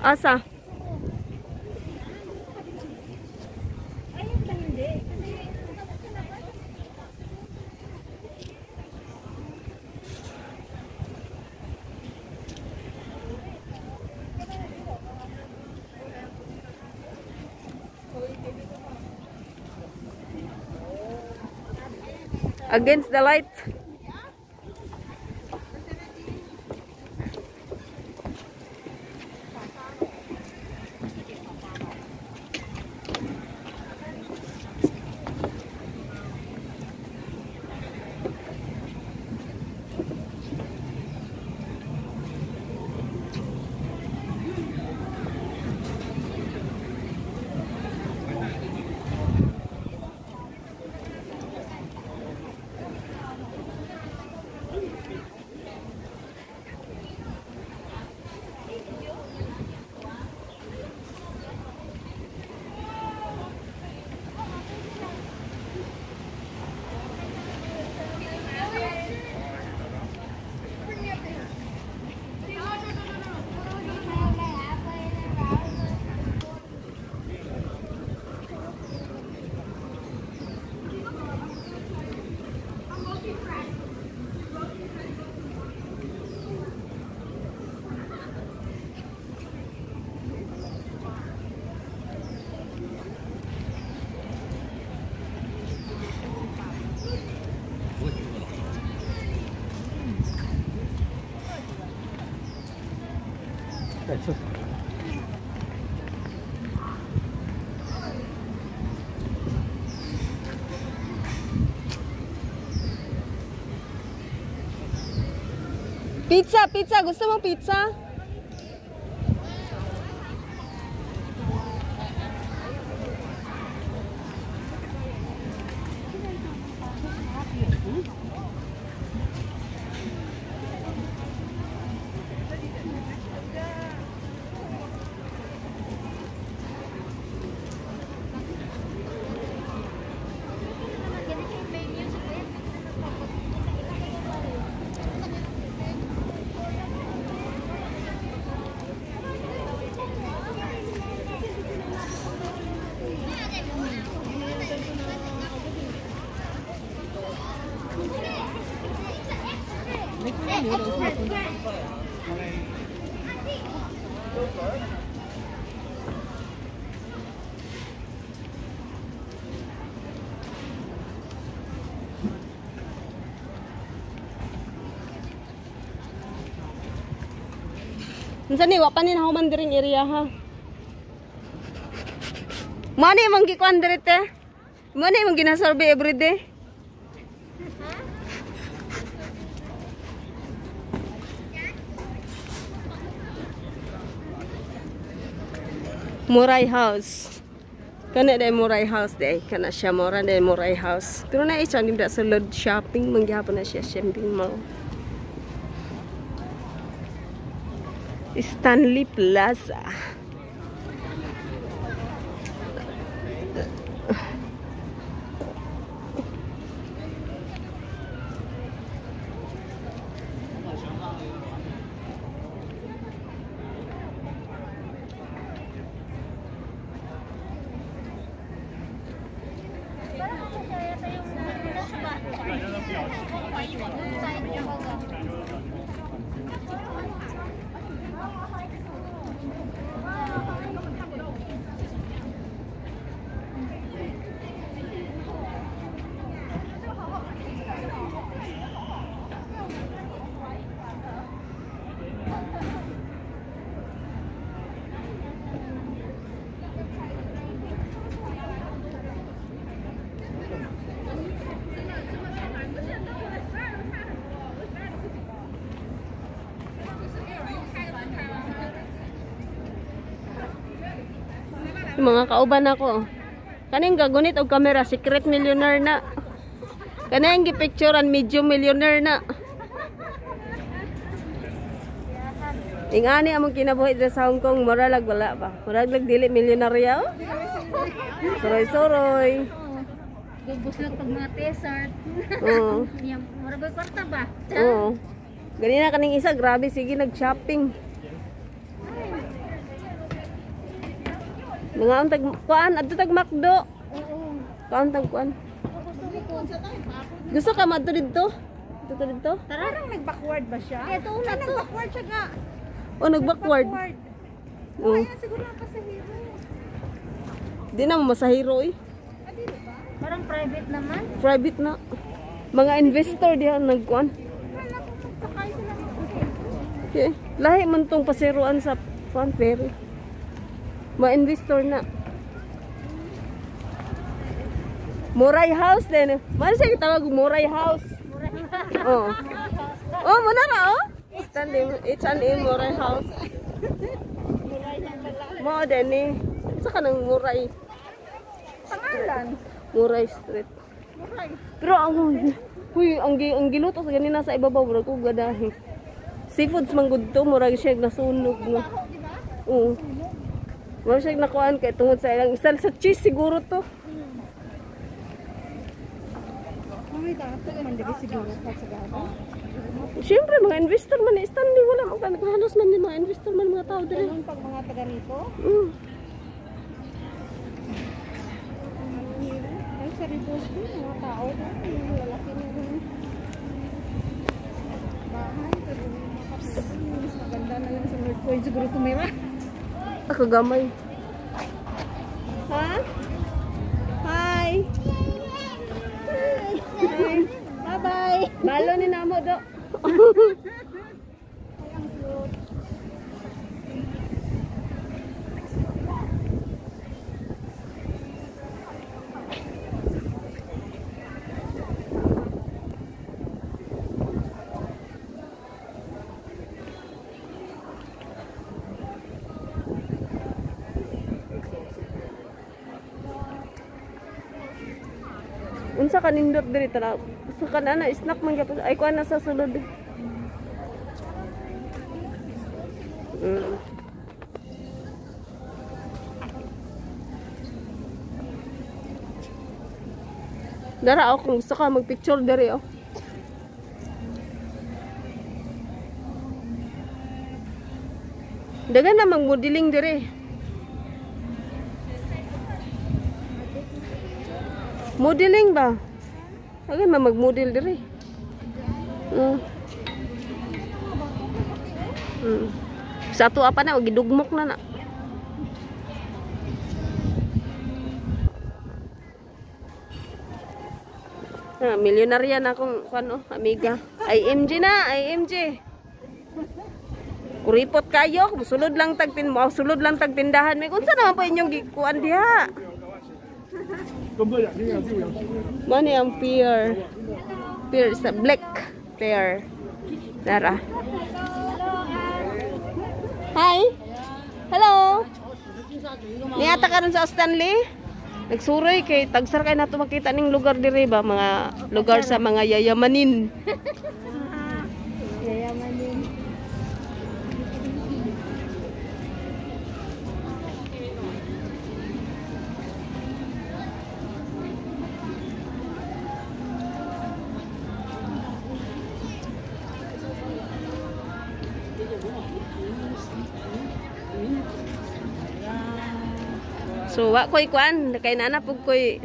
Asa? Against the light. Pizza, pizza. Gusto mo pizza? Unsa ni wa pa ni nahuman diring area ha. Mani imong gikuan diri te? Mani imong ginasurvey everyday? Murai House. Kana day Murai House day, kana siya mura day Murai House. Pero na isa nimda sa sulod shopping manggihapon na siya shopping mall. Stanley Plaza. Mga kauban ako. Kaning gagunit og kamera, secret millionaire na. Kaning gipicturean medium millionaire na. Ingani among kinabuhi diri sa Hong Kong, mura lag wala ba. Mura lag dili milyonarya. Oh. Suroy-suroy. Gubos lang pag mga tesart. Oo. Mura ba kwarta ba? Oo. Ganina kaning isa, grabe sige nag-shopping. Mga untag kuan adto tag McDo. Oo. Kuan tag kuan. Gusto ka madto didto? Dito didto? Tara. Parang nag-backward ba siya? Ito una to. Nag-backward siya nga. Oh, nag-backward. Backward. Oh. Kaya siguro ang pasahero. Di na mo masahiro eh. Ah, di ba? Parang private naman. Private na. Mga investor diha nagkuan. Kala ko magsakay sila ng pasahero. Okay. Lahi man tong pasiruan sa kuan ferry. Mga investor na. Moray House din. Mano siya gitawag og Moray House. Oh. Oh, mo na ra oh. Stanley H&M Moray House. Mo din ni. Sa kanang Moray. Pangalan? Moray Street. Muray. Pero ang huy, ang giluto sa ganina sa ibabaw murag og gadahi. Seafoods man gud to, murag siya nasunog mo. Oo. Murag siya nakuan kay tungod sa ilang isa sa cheese siguro to. Ay, dapat man dili siguro pa sa gaba. Siyempre mga investor man ni Stanley wala man kan halos man ni mga investor man mga tao diri. Ganun pag mga taga rito. Ay, sa Riboski, mga tao ko, yung lalaki ng bahay, pero yung mga kapatid, mas maganda na lang sa North Point siguro tumira. Ako gamay. Ha? Hi. Bye-bye! Balo ni namo do. Ay, ang cute. Unsa ka nindot diri tara? Sa kanana snack man gyapon. Ay kuan na sa sulod. Dara oh, kung gusto ka magpicture diri oh. Dagan na magmodeling diri. Modeling ba? Dagan na magmodel diri. Sa ato pa na gidugmok na na. Ah, milyonarya na akong kuan oh, amiga. IMG na, IMG. Kuripot kayo, sulod lang tag tin mo, sulod lang tag tindahan. May unsa naman po inyong gikuan diha? Mani ang pier. Pier sa black pier. Tara. Hi. Hello. Niata karon sa Stanley? Nagsuroy kay tagsar kay nato makita ning lugar diri ba, mga lugar sa mga yayamanin. Yayamanin. So wa koy kuan kay nana pug koy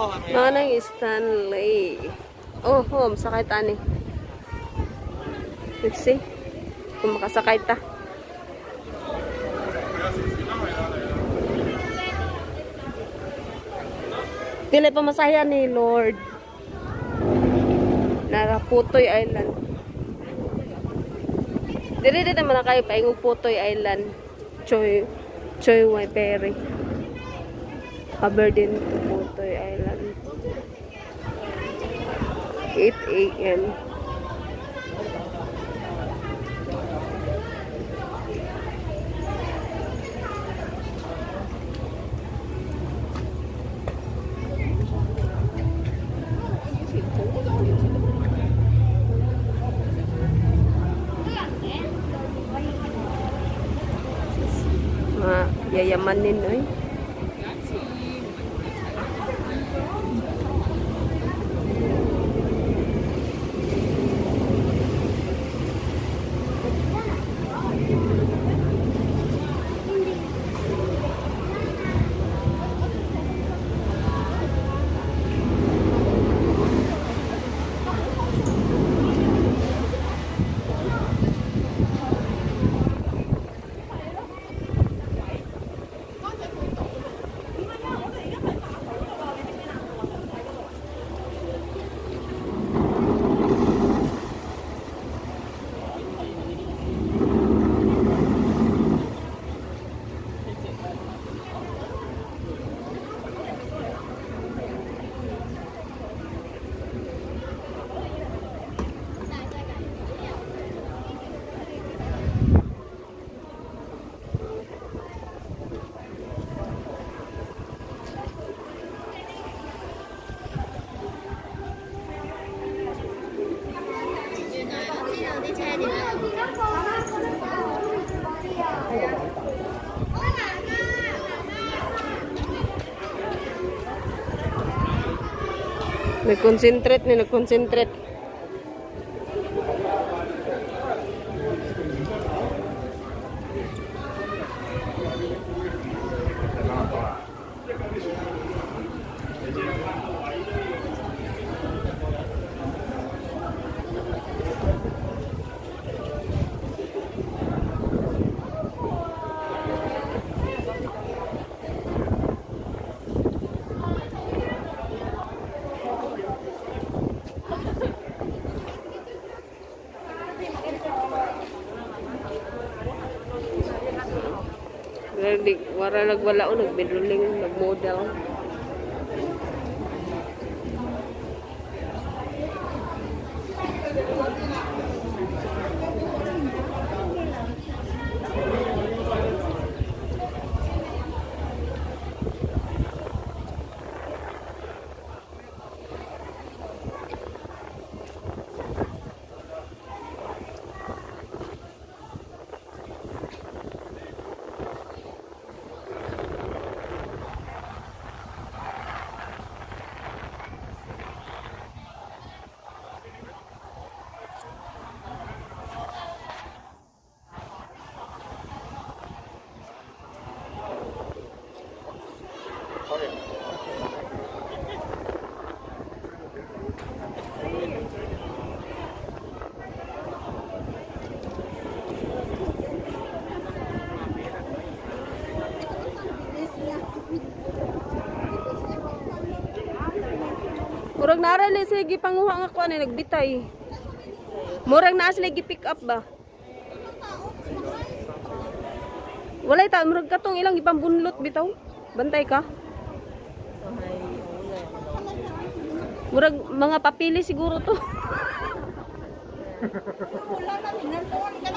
Manang Stanley. Oh, home. Sakay tani. Let's see. Kung makasakay ta. Dili pa masaya ni Lord. Nara Putoy Island. Dili dito man na kayo paingog Putoy Island. Choi Choi Wai Ferry. Aberdeen to Putoy Island. 8 a.m. Mga yayamanin, oy. Nag-concentrate ni nag-concentrate. Wala nagwala o nagbiduling, nagmodel. Murag naa ra sila gipanguha nga kuan eh, nagbitay. Murag naa sila gi-pick up ba? Walay ta, murag katong ilang ipambunlot bitaw. Bantay ka. Murag mga papili siguro to. Wala na,